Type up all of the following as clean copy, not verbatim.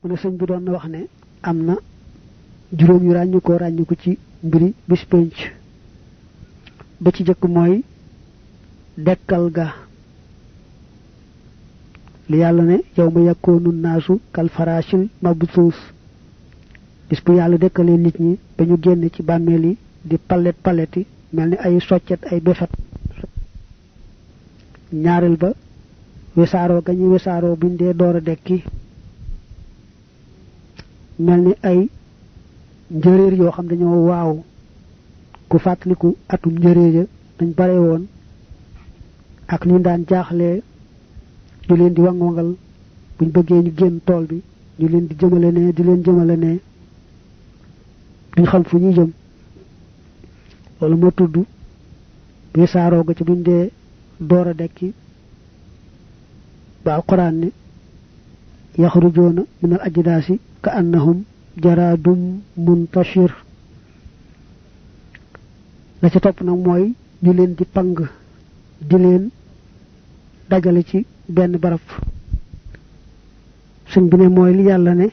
mu ne sëñ bi doon na wax ne am na juróom yu ràññiku ci mbiri bis penc ba ci jëkk mooy dekkal ga li yàlla ne yow ma yakkoonu naasu kal farashil mabsuus bis bu yàlla dekkalee nit ñi ba ñu génn ci bàmmeel yi di paleti mel ni ay soccet ay befat ñaareel ba wesaaroo ga ñuy wesaaroo buñ dee door a dekki mel ni ay njëréer yoo xam dañoo waaw ku fàttaliku atum njëréer ya dañ bare woon ak ni daan jaaxlee ñu leen di wang-wangal buñ bëggee ñu génn tool bi ñu leen di jëmale ne di leen jëmale ne duñ xam fu ñuy jëm loolu moo tudd wesaaroo ga ci buñ dee door a dekki ba alquran ne yaxrujoona min al ajdaasi ka annahum jaraadum muntashir la ca topp nag mooy ñu leen di pang di leen dajale ci benn barab suñ bi ne mooy li yàlla ne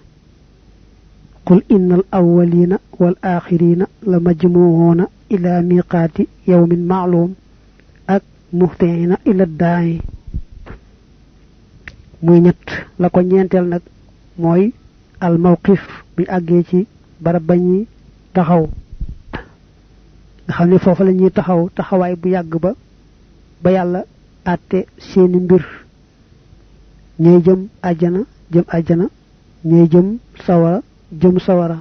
qul innal awwalina wal axirina la majmuuna ila miqaati yawmin ma'lum ak muhtiina ila daa'i muy ñett la ko ñeenteel nag mooy al mawqif bi àggee ci barab ba ñuy taxaw nga xam ne foofu la ñuy taxaw taxawaay bu yàgg ba yàlla àtte seeni mbir ñooy jëm àjjana ñooy jëm sawara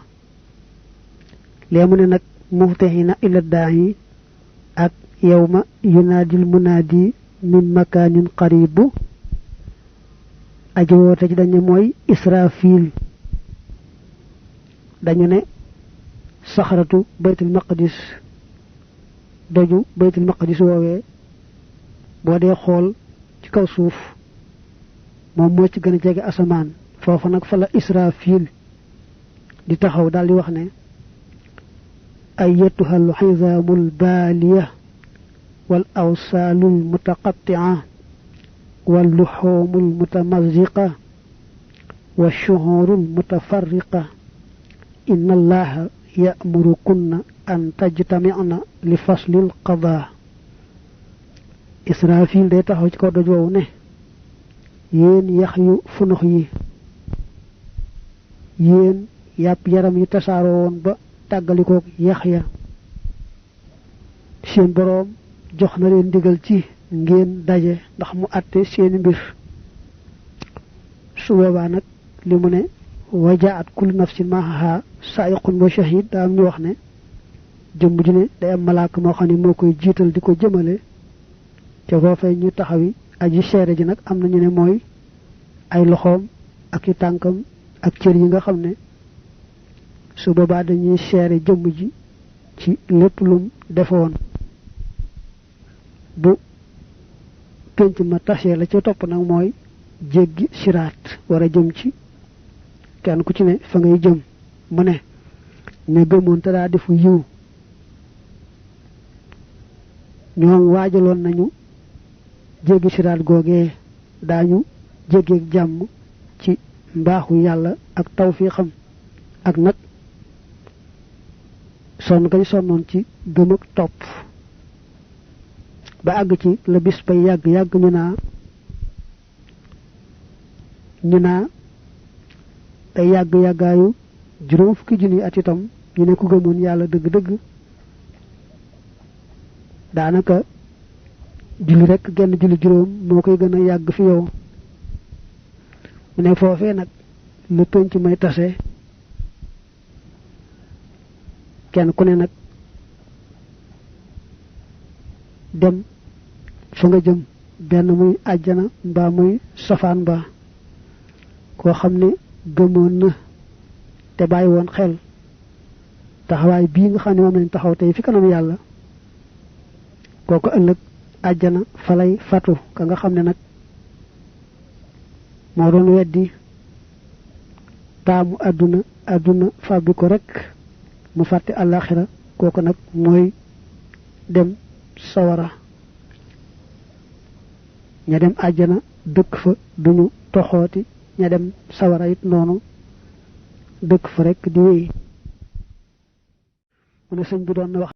lee mu ne nag muftahina ila daahi ak yawma yunaadil munaadi min makaanin qaribu aji woote ci dañu mooy israfil dañu ne saxaratu baytul maqdis doju baytul maqdis woowee boo dee xool ci kaw suuf moom moo ci gën a jege asamaan foofa nag fa la israfil di taxaw daal di wax ne ayyatuha al xizaamul baaliya wal awsaalul mutaqattia wal luxuumul mutamazziqa wa shuhuurul mutafarriqa inna allaha ya'murukunna an tajtami'na li faslil qadaa israfil day taxaw ci kaw doj woowu ne yéen yax yu funux yi yéen yàpp yaram yi tasaaroo woon ba tàggalikook yax ya seen boroom jox na leen ndigal ci ngeen daje ndax mu àtte seeni mbir su boobaa nag li mu ne wajaat kullu nafsin maaha saa'iqun wa shahid daa am ñu wax ne jëmm ju ne day am malaaka moo xam ne moo koy jiital di ko jëmale te foofee ñu taxawi aji seere ji nag am na ñu ne mooy ay loxoom ak i tànkam ak cër yi nga xam ne su boobaa dañuy seere jëmm ji ci lépp lum defoon bu penc ma tasee la ca topp nag mooy jéggi siraat war a jëm ci kenn ku ci ne fa ngay jëm mu ne ña gëmoon te daa defu yiw ñoom waajaloon nañu jéggi siraat googee daañu jéggeeg jàmm ci mbaaxu yàlla ak tawfiixam ak nag sonn gañ sonnoon ci gëm ak topp ba àgg ci la bis bay yàgg ñu naa day yàggaayu juróom fukki junni at itam ñu ne ku gëmoon yàlla dëgg-dëgg daanaka julli rekk genn julli juróom moo koy gën a yàgg fi yow mu ne foofee nag lu penc may tase kenn ku ne nag dem fa nga jëm benn muy àjjana mbaa muy safaan ba koo xam ne gëmoon na te bàyyi woon xel taxawaay bii nga xam ne moom lañ taxaw tey fi kanam yàlla kooku ëllëg àjjana fa lay fatu ka nga xam ne nag moo doon weddi taamu àdduna fàbbi ko rek mu fàtte àllaaxira kooku nag mooy dem sawara ña dem àjjana dëkk fa duñu toxooti ña dem sawara it noonu dëkk fa rek di wéy mu ne sëñ bi doon na wax